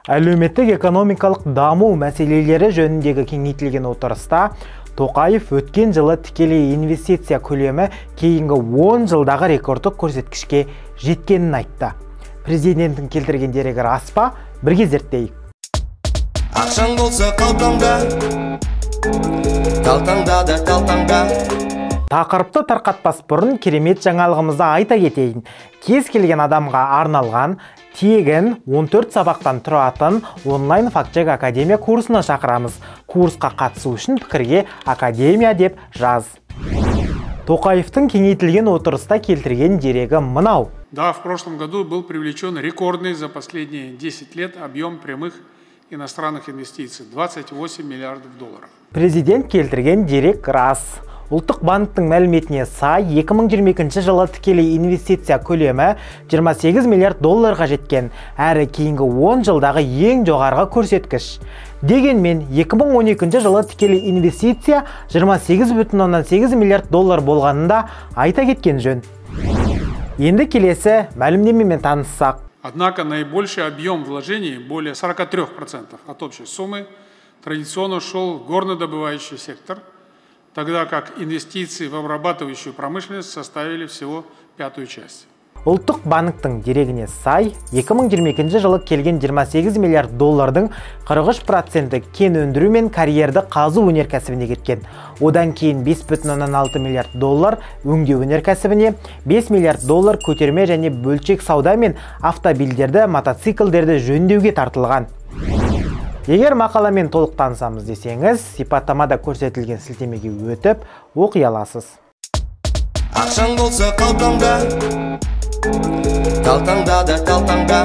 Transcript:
Әлеуметтік экономикалық даму мәселелері жөніндегі кеңейтілген отырыста Тоқаев өткен жылы тікелей инвестиция көлемі кейінгі 10 жылдағы рекордтық көрсеткішке жеткенін айтты. Президенттің келтірген дерегі рас па? Бірге зерттейік. Ақшаң болса қалтаңда, қалтаңда да қалтаңда. Тақырыпты тарқатпас бұрын керемет жаңалығымызды айта кетейін. Кез келген адамға арналған тегін 14 сабақтан тұратын онлайн фактчек академия курсына шақырамыз. Курсқа қатысу үшін пікірге академия деп жаз. Тоқаевтың кеңейтілген отырыста келтірген дерегі мынау. Да, в прошлом году был привлечен рекордный за последние 10 лет объем прямых иностранных инвестиций – 28 миллиардов долларов. Президент келтірген дерек рас. Ұлттық банктің мәліметіне сай 2022 жылы тікелей инвестиция көлемі 28 миллиард долларға жеткен, әрі кейінгі 10 жылдағы ең жоғарғы көрсеткіш. Дегенмен 2012 жылы тікелей инвестиция 28,8 миллиард доллар болғанын да айта кеткен жөн. Енді келесі мәлімдемемен таныссақ. Однако наибольший объем вложений, более 43% от общей суммы, традиционно шел в горнодобывающий сектор, тогда как инвестиции в обрабатывающую промышленность составили всего пятую часть. Ұлттық банктің дерегіне сай, 2022 жылы келген 28 миллиард доллардың 43% кен өндіру мен карьерді қазу өнеркәсібіне кеткен. Одан кейін 5,6 миллиард доллар өңдеу өнеркәсібіне, 5 миллиард доллар көтерме және бөлшек сауда мен автомобильдерді, мотоциклдерді жөндеуге тартылған. Егер мақаламен толық танысамыз десеңіз, сипаттамада көрсетілген сілтемеге өтіп, оқи аласыз. Ақшаң болса қалтаңда, қалтаңда да қалтаңда.